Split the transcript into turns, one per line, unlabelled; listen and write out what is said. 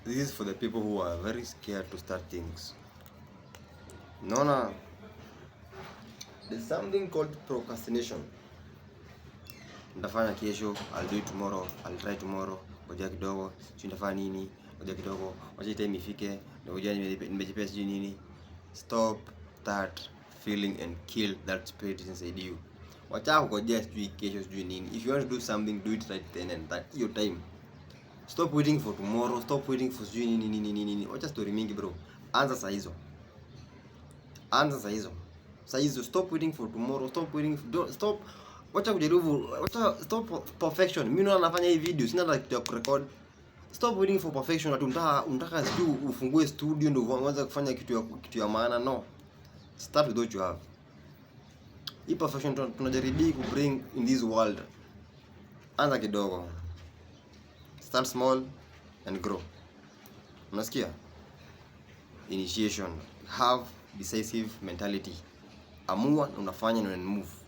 This is for the people who are very scared to start things. Naona there's something called procrastination. Nitafanya kesho, I'll do it tomorrow, I'll try tomorrow, ngoja kidogo, sijui nitafanya nini, ngoja kidogo, wacha time ifike, ngoja nimejipea sijui nini. Stop that feeling and kill that spirit inside you. Wacha kungojea sijui kesho, sijui nini. If you want to do something, do it right then and that your time. Stop waiting for tomorrow, stop waiting for sijui nini nini nini nini. Wacha story mingi, bro. Anza saa hizo. Anza saa hizo. Saa hizo, stop waiting for tomorrow, stop waiting for, don't, stop. Wacha kujaribu, wacha, stop perfection. Mimi naona nafanya hii video, sina hata kitu ya kurecord. Stop waiting for perfection. Ati unataka sijui ufungue studio ndio uanze kufanya kitu ya maana. No. Start with what you have. Hii perfection tunajaribu ku bring in this world. Anza kidogo. Start small and grow. Unasikia? Initiation. Have decisive mentality. Amua na unafanya na move.